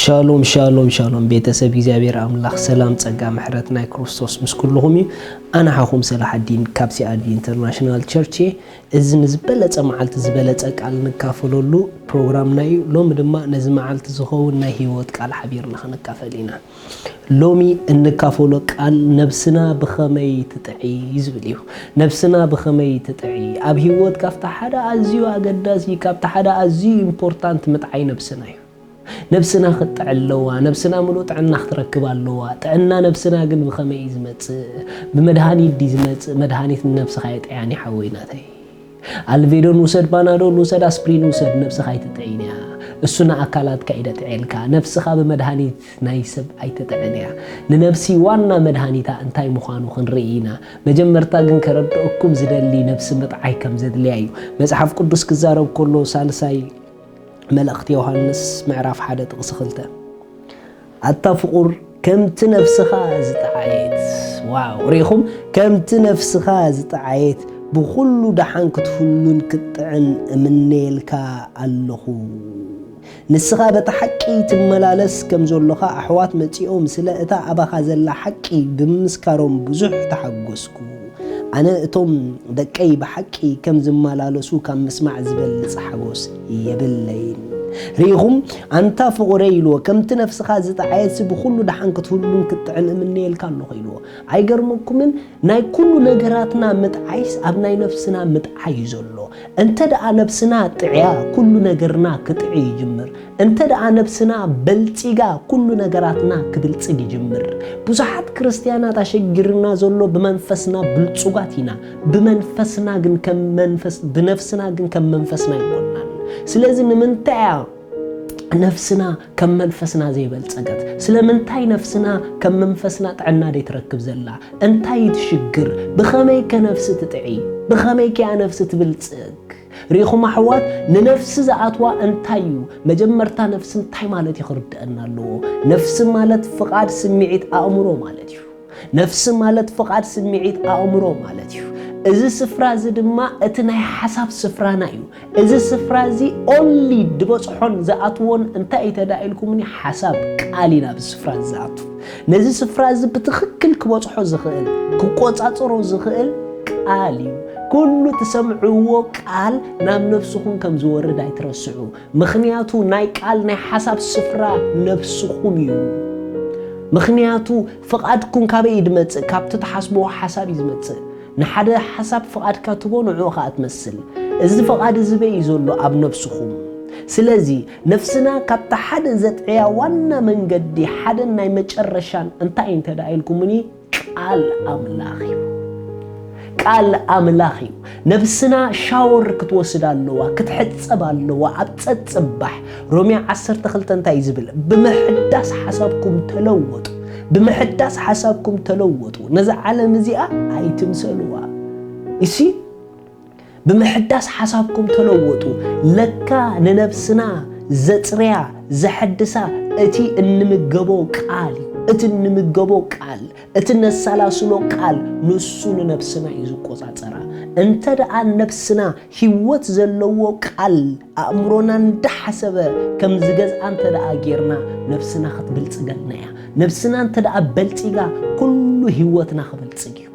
ሻሎም ሻሎም ሻሎም፣ ቤተሰብ እግዚኣብሔር ኣምላኽ ሰላም ጸጋ ምሕረት ናይ ክርስቶስ ምስ ኩልኹም እዩ። ኣነ ሓኹም ሰላሓዲን ካብ ሲኣዲ ኢንተርናሽናል ቸርች እየ። እዚ ንዝበለጸ መዓልቲ ዝበለጸ ቃል ንካፈለሉ ፕሮግራምና እዩ። ሎሚ ድማ ነዚ መዓልቲ ዝኸውን ናይ ህይወት ቃል ሓቢርና ክንካፈል ኢና። ሎሚ እንካፈሎ ቃል ነብስና ብኸመይ ትጥዒ ዝብል እዩ። ነብስና ብኸመይ ትጥዒ? ኣብ ህይወት ካብቲ ሓደ ኣዝዩ ኣገዳሲ፣ ካብቲ ሓደ ኣዝዩ ኢምፖርታንት ምጥዓይ ነብስና እዩ። ነብስና ክትጥዕ ኣለዋ። ነብስና ምሉእ ጥዕና ክትረክብ ኣለዋ። ጥዕና ነብስና ግን ብኸመይ እዩ ዝመጽእ? ብመድሃኒት ድዩ ዝመጽእ? መድሃኒት ንነብስኻ የጥዕያን እዩ ሓወይ ናተይ። ኣልቬዶን ውሰድ፣ ባናዶል ውሰድ፣ ኣስፕሪን ውሰድ፣ ነብስኻ ኣይትጥዕን እያ። እሱ ንኣካላትካ እዩ ደጥዕየልካ። ነብስኻ ብመድሃኒት ናይ ሰብ ኣይትጥዕን እያ። ንነብሲ ዋና መድሃኒታ እንታይ ምዃኑ ክንርኢ ኢና። መጀመርታ ግን ከረድኦኩም ዝደሊ ነብሲ ምጥዓይ ከም ዘድልያ እዩ። መጽሓፍ ቅዱስ ክዛረብ ከሎ ሳልሳይ መልእኽቲ ዮሃንስ ምዕራፍ ሓደ ጥቕሲ ክልተ፣ ኣታ ፍቑር ከምቲ ነፍስኻ ዝጠዓየት፣ ዋው፣ ሪኢኹም፣ ከምቲ ነፍስኻ ዝጠዓየት ብኹሉ ደሓን ክትህሉን ክትጥዕን እምነየልካ ኣለኹ። ንስኻ በቲ ሓቂ ትመላለስ ከም ዘሎኻ ኣሕዋት መጺኦም ስለ እታ ኣባኻ ዘላ ሓቂ ብምምስካሮም ብዙሕ ተሓጎስኩ። ኣነ እቶም ደቀይ ብሓቂ ከም ዝመላለሱ ካብ ምስማዕ ዝበልጽ ሓጎስ የብለይን። ርኢኹም፣ ኣንታ ፍቑረይ ኢልዎ፣ ከምቲ ነፍስኻ ዝጠዓየትሲ ብኹሉ ደሓን ክትህሉን ክትጥዕን እምነየልካ ኣለኹ ኢልዎ። ኣይገርመኩምን? ናይ ኩሉ ነገራትና ምጥዓይስ ኣብ ናይ ነፍስና ምጥዓይ እዩ ዘሎ። እንተ ደኣ ነብስና ጥዕያ፣ ኩሉ ነገርና ክጥዒ ይጅምር። እንተ ደኣ ነብስና በልጺጋ፣ ኩሉ ነገራትና ክብልጽግ ይጅምር። ብዙሓት ክርስትያናት ኣሸጊርና ዘሎ ብመንፈስና ብልጹጋት ኢና። ብመንፈስና ግን ከም መንፈስ፣ ብነፍስና ግን ከም መንፈስና ኣይኮናን። ስለዚ ንምንታይ እያ ነፍስና ከም መንፈስና ዘይበልጸገት? ስለምንታይ ነፍስና ከም መንፈስና ጥዕና ዘይትረክብ ዘላ? እንታይ እዩ እቲ ሽግር? ብኸመይ ከ ነፍሲ ትጥዒ? ብኸመይ ከያ ነፍሲ ትብልጽግ? ርኢኹም ኣሕዋት፣ ንነፍሲ ዝኣትዋ እንታይ እዩ? መጀመርታ ነፍሲ እንታይ ማለት እዩ ክርድአና ኣለዎ። ነፍሲ ማለት ፍቓድ፣ ስምዒት፣ ኣእምሮ ማለት እዩ። ነፍሲ ማለት ፍቓድ፣ ስምዒት፣ ኣእምሮ ማለት እዩ። እዚ ስፍራ እዚ ድማ እቲ ናይ ሓሳብ ስፍራና እዩ። እዚ ስፍራ እዚ ኦንሊ ዝበጽሖን ዝኣትዎን እንታይ እዩ ተዳ ኢልኩምኒ? ሓሳብ፣ ቃል ኢና ኣብዚ ስፍራ እዚ ዝኣቱ። ነዚ ስፍራ እዚ ብትኽክል ክበጽሖ ዝኽእል፣ ክቆጻጸሮ ዝኽእል ቃል እዩ። ኩሉ ትሰምዕዎ ቃል ናብ ነፍስኹም ከም ዝወርድ ኣይትረስዑ። ምኽንያቱ ናይ ቃል ናይ ሓሳብ ስፍራ ነፍስኹም እዩ። ምኽንያቱ ፍቓድኩም ካበይ እዩ ዝመጽእ? ካብቲ ትሓስብዎ ሓሳብ እዩ ዝመጽእ። ንሓደ ሓሳብ ፍቓድካ ትቦ ንዕኡ ኸኣ ትመስል። እዚ ፍቓድ እዚ በይ እዩ ዘሎ? ኣብ ነፍስኹም። ስለዚ ነፍስና ካብቲ ሓደ ዘጥዕያ ዋና መንገዲ ሓደን ናይ መጨረሻን እንታይ እዩ እንተ ደኣ ኢልኩምኒ? ቃል ኣምላኽ እዩ። ቃል ኣምላኽ እዩ። ነብስና ሻወር ክትወስድ ኣለዋ፣ ክትሕጸብ ኣለዋ። ኣብ ጸጽባሕ ሮሜ ዓሰርተ ክልተ እንታይ እዩ ዝብል? ብምሕዳስ ሓሳብኩም ተለወጡ። ብምሕዳስ ሓሳብኩም ተለወጡ። ነዛ ዓለም እዚኣ ኣይትምሰልዋ። እሲ ብምሕዳስ ሓሳብኩም ተለወጡ። ለካ ንነብስና ዘጽርያ፣ ዘሐድሳ እቲ እንምገቦ ቃል እዩ። እቲ እንምገቦ ቃል፣ እቲ ነሰላስሎ ቃል፣ ንሱ ንነብስና እዩ ዝቆጻጸራ። እንተ ደኣ ነብስና ህይወት ዘለዎ ቃል ኣእምሮና እንዳሓሰበ ከም ዝገዝኣ እንተ ደኣ ጌርና፣ ነብስና ክትብልጽገልና እያ። ነብስና እንተ ደኣ በልጺጋ፣ ኩሉ ህይወትና ክበልጽግ እዩ።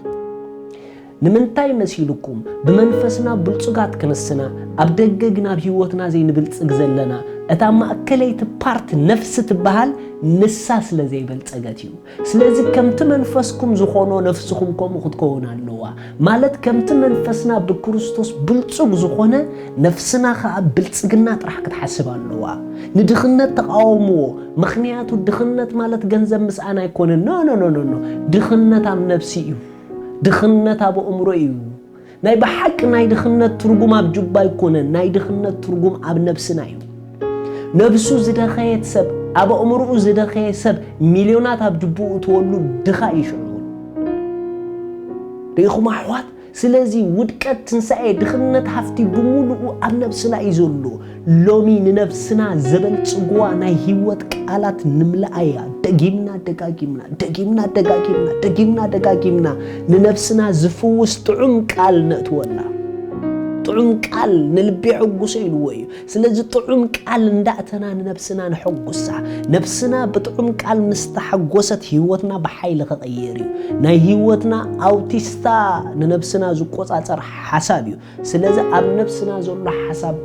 ንምንታይ መሲልኩም ብመንፈስና ብልጹጋት ክንስና፣ ኣብ ደገ ግን ኣብ ህይወትና ዘይንብልጽግ ዘለና? እታ ማእከለይቲ ፓርት ነፍሲ ትበሃል ንሳ ስለ ዘይበልጸገት እዩ። ስለዚ ከምቲ መንፈስኩም ዝኾኖ ነፍስኹም ከምኡ ክትከውን ኣለዋ። ማለት ከምቲ መንፈስና ብክርስቶስ ብልጹግ ዝኾነ ነፍስና ኸኣ ብልጽግና ጥራሕ ክትሓስብ ኣለዋ። ንድኽነት ተቓወምዎ። ምኽንያቱ ድኽነት ማለት ገንዘብ ምስኣን ኣይኮነን። ኖ፣ ኖ፣ ኖ፣ ኖ፣ ኖ። ድኽነት ኣብ ነፍሲ እዩ። ድኽነት ኣብ ኣእምሮ እዩ። ናይ ብሓቂ ናይ ድኽነት ትርጉም ኣብ ጁባ ኣይኮነን። ናይ ድኽነት ትርጉም ኣብ ነብስና እዩ። ነብሱ ዝደኸየት ሰብ፣ ኣብ ኣእምሮኡ ዝደኸየ ሰብ ሚልዮናት ኣብ ጅቡኡ እትወሉ ድኻ እዩ ሽዑ። ርኢኹም ኣሕዋት? ስለዚ ውድቀት፣ ትንሳኤ፣ ድኽነት፣ ሃፍቲ ብምሉኡ ኣብ ነብስና እዩ ዘሎ። ሎሚ ንነብስና ዘበልጽግዋ ናይ ህይወት ቃላት ንምልኣያ። ደጊምና ደጋጊምና፣ ደጊምና ደጋጊምና፣ ደጊምና ደጋጊምና ንነብስና ዝፍውስ ጥዑም ቃል ነእትወላ። ጥዑም ቃል ንልቢ የሐጉሶ ኢልዎ እዩ። ስለዚ ጥዑም ቃል እንዳእተና ንነብስና ነሐጉሳ። ነብስና ብጥዑም ቃል ምስ ተሓጎሰት ህይወትና ብሓይሊ ክቕየር እዩ። ናይ ህይወትና ኣውቲስታ ንነብስና ዝቆጻጸር ሓሳብ እዩ። ስለዚ ኣብ ነብስና ዘሎ ሓሳብ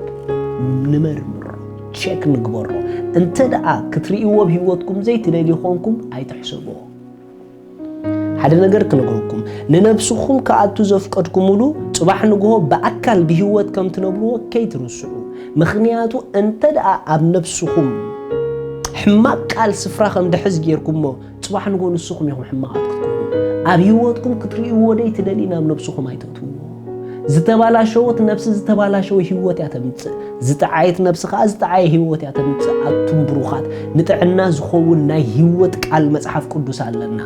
ንመርምሮ፣ ቸክ ንግበሮ። እንተ ደኣ ክትርእይዎ ኣብ ህይወትኩም ዘይትደልዩ ኮንኩም ኣይትሕሰብዎ። ሓደ ነገር ክነግረኩም፣ ንነብስኹም ክኣቱ ዘፍቀድኩምሉ ጽባሕ ንግሆ ብኣካል ብህይወት ከም ትነብርዎ ከይትርስዑ። ምኽንያቱ እንተ ደኣ ኣብ ነብስኹም ሕማቕ ቃል ስፍራ ከም ድሕዝ ጌርኩሞ፣ ጽባሕ ንግሆ ንስኹም ኢኹም ሕማቓት ክትኮኑ። ኣብ ህይወትኩም ክትርእይዎ ደይ ትደልዩ ናብ ነብስኹም ኣይተእትውዎ። ዝተባላሸወት ነብሲ ዝተባላሸወ ህይወት እያ ተምጽእ። ዝጠዓየት ነብሲ ከኣ ዝጠዓየ ህይወት እያ ተምጽእ። ኣቱም ብሩኻት፣ ንጥዕና ዝኸውን ናይ ህይወት ቃል መጽሓፍ ቅዱስ ኣለና።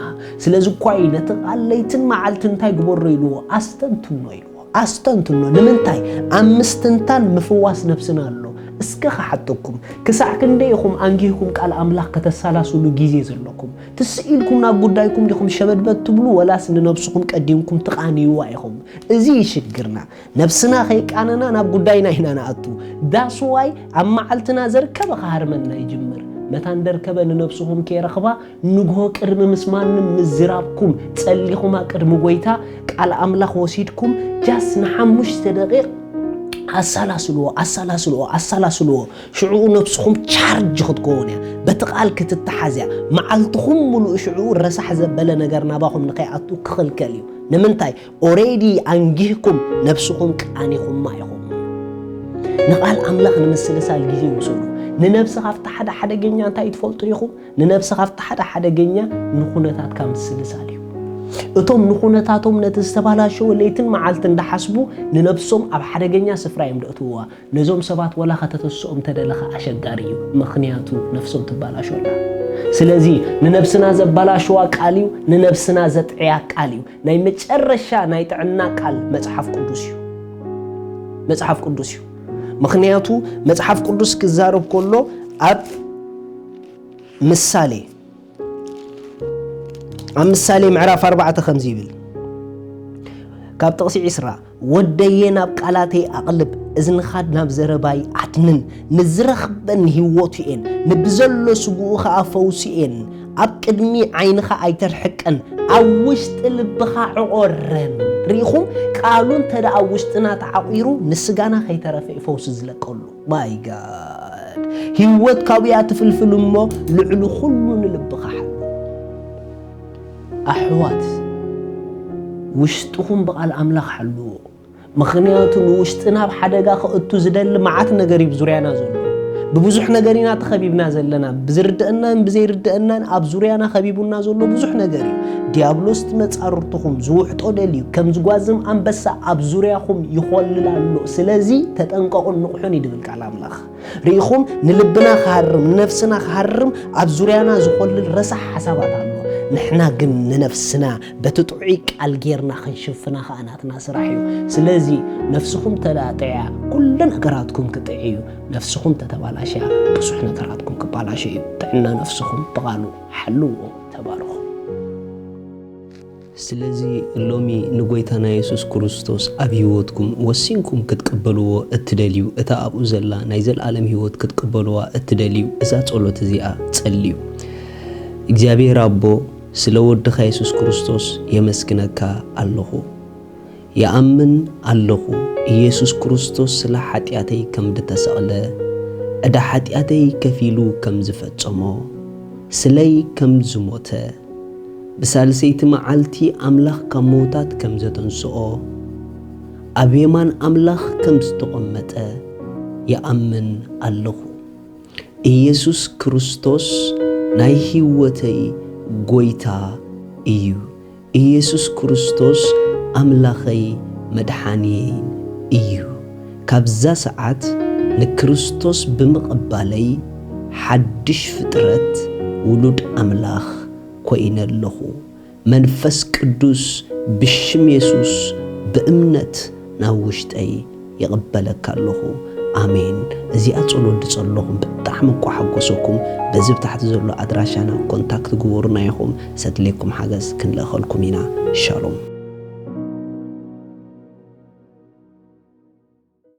ስለዚ እኳ እዩ ነቲ ቃል ለይትን መዓልትን እንታይ ግበሮ ኢልዎ? ኣስተንትኖ ኢልዎ። ኣስተንትኖ። ንምንታይ? ኣብ ምስትንታን ምፍዋስ ነብስና ኣሎ። እስከ ክሓተኩም፣ ክሳዕ ክንደይ ኢኹም ኣንጊህኩም ቃል ኣምላኽ ከተሰላስሉ ግዜ ዘለኩም? ትስኢልኩም ናብ ጉዳይኩም ዲኹም ሸበድበድ ትብሉ፣ ወላስ ንነብስኹም ቀዲምኩም ትቓንይዋ ኢኹም? እዚ እዩ ሽግርና። ነብስና ከይቃነና ናብ ጉዳይና ኢና ንኣቱ። ዳስዋይ ኣብ መዓልትና ዘርከበ ክሃርመና ይጅምር። መታን ደርከበ ንነብስኹም ከይረኽባ፣ ንግሆ ቅድሚ ምስ ማንም ምዝራብኩም ጸሊኹማ ቅድሚ ጎይታ ቃል ኣምላኽ ወሲድኩም ጃስ ንሓሙሽተ ደቂቕ ኣሰላስልዎ፣ ኣሰላስልዎ፣ ኣሰላስልዎ። ሽዕኡ ነብስኹም ቻርጅ ክትከውን እያ። በቲ ቃል ክትተሓዝ እያ። መዓልትኹም ሙሉእ ሽዕኡ ረሳሕ ዘበለ ነገር ናባኹም ንኸይኣቱ ክኽልከል እዩ። ንምንታይ? ኦሬዲ ኣንጊህኩም ነብስኹም ቃኒኹማ ኢኹም። ንቓል ኣምላኽ ንምስልሳል ግዜ ውሰዱ። ንነብሲ ካብቲ ሓደ ሓደገኛ እንታይ ትፈልጡ ኢኹም? ንነብሲ ካብቲ ሓደ ሓደገኛ ንኹነታትካ ምስልሳል እዩ። እቶም ንኹነታቶም ነቲ ዝተባላሸወ ለይትን መዓልትን እንዳሓስቡ ንነብሶም ኣብ ሓደገኛ ስፍራ እዮም ደእትውዋ። ነዞም ሰባት ወላ ከተተስኦም ተደለኻ ኣሸጋሪ እዩ፣ ምኽንያቱ ነፍሶም ትባላሾ ኣላ። ስለዚ ንነብስና ዘባላሸዋ ቃል እዩ፣ ንነብስና ዘጥዕያ ቃል እዩ። ናይ መጨረሻ ናይ ጥዕና ቃል መጽሓፍ ቅዱስ እዩ። መጽሓፍ ቅዱስ እዩ። ምኽንያቱ መጽሓፍ ቅዱስ ክዛረብ ከሎ ኣብ ምሳሌ ኣብ ምሳሌ ምዕራፍ ኣርባዕተ ከምዚ ይብል፣ ካብ ጥቕሲ ዒስራ፣ "ወደየ ናብ ቃላተይ ኣቕልብ፣ እዝንኻ ናብ ዘረባይ ኣድንን፣ ንዝረኽበን ህይወቱ እየን፣ ንብዘሎ ስግኡ ኸኣ ፈውሱ እየን፣ ኣብ ቅድሚ ዓይንኻ ኣይተርሕቀን፣ ኣብ ውሽጢ ልብኻ ዕቖረን።" ርኢኹም? ቃሉ እንተ ደኣ ኣብ ውሽጥና ተዓቑሩ፣ ንስጋና ከይተረፈ እዩ ፈውሲ ዝለቀሉ። ማይ ጋድ፣ ህይወት ካብያ ትፍልፍል እሞ ልዕሊ ኩሉ ንልብኻ ሓሉ። ኣሕዋት፣ ውሽጥኹም ብቓል ኣምላኽ ሓልዎ። ምኽንያቱ ንውሽጥና ኣብ ሓደጋ ከእቱ ዝደሊ መዓት ነገር እዩ ብዙርያና ዘሎ። ብብዙሕ ነገር ኢና ተኸቢብና ዘለና። ብዝርድአናን ብዘይርድአናን ኣብ ዙርያና ከቢቡና ዘሎ ብዙሕ ነገር እዩ። ዲያብሎስ፣ መጻርርትኹም ዝውሕጦ ደልዩ፣ ከም ዝጓዝም ኣንበሳ ኣብ ዙርያኹም ይኾልል ኣሎ። ስለዚ ተጠንቀቑን ንቕሑን እዩ ድብል ቃል ኣምላኽ። ርኢኹም? ንልብና ክሃርም፣ ንነፍስና ክሃርም ኣብ ዙርያና ዝኾልል ረሳሕ ሓሳባት ኣሎ። ንሕና ግን ንነፍስና በቲ ጥዑይ ቃል ጌርና ክንሽፍና ኸኣ ናትና ስራሕ እዩ። ስለዚ ነፍስኹም ተዳጥዕያ ኩሉ ነገራትኩም ክጥዕ እዩ። ነፍስኹም ተተባላሽያ ብዙሕ ነገራትኩም ክባላሽ እዩ። ጥዕና ነፍስኹም ብቓሉ ሓልዎ። ተባረኹ። ስለዚ ሎሚ ንጎይታና የሱስ ክርስቶስ ኣብ ህይወትኩም ወሲንኩም ክትቅበልዎ እትደልዩ፣ እታ ኣብኡ ዘላ ናይ ዘልኣለም ህይወት ክትቅበልዋ እትደልዩ፣ እዛ ጸሎት እዚኣ ጸልዩ። እግዚኣብሔር ኣቦ፣ ስለ ወድኻ የሱስ ክርስቶስ የመስግነካ ኣለኹ። ይኣምን ኣለኹ፣ ኢየሱስ ክርስቶስ ስለ ሓጢኣተይ ከም ድተሰቕለ፣ ዕዳ ሓጢኣተይ ከፊሉ ከም ዝፈጸሞ፣ ስለይ ከም ዝሞተ፣ ብሳልሰይቲ መዓልቲ ኣምላኽ ካብ ምዉታት ከም ዘተንስኦ፣ ኣብ የማን ኣምላኽ ከም ዝተቖመጠ ይኣምን ኣለኹ። ኢየሱስ ክርስቶስ ናይ ህይወተይ ጐይታ እዩ። ኢየሱስ ክርስቶስ ኣምላኸይ መድሓንየይን እዩ። ካብዛ ሰዓት ንክርስቶስ ብምቕባለይ ሓድሽ ፍጥረት፣ ውሉድ ኣምላኽ፣ ኮይነ ኣለኹ። መንፈስ ቅዱስ ብሽም የሱስ ብእምነት ናብ ውሽጠይ ይቕበለካ ኣለኹ። ኣሜን። እዚኣ ጸሎት ዝጸለኹም ብጣዕሚ እኳ ሓጎሰኩም። በዚ ብታሕቲ ዘሎ ኣድራሻና ኮንታክት ግበሩና ኢኹም። ሰድሌኩም ሓገዝ ክንልእኸልኩም ኢና። ሻሎም።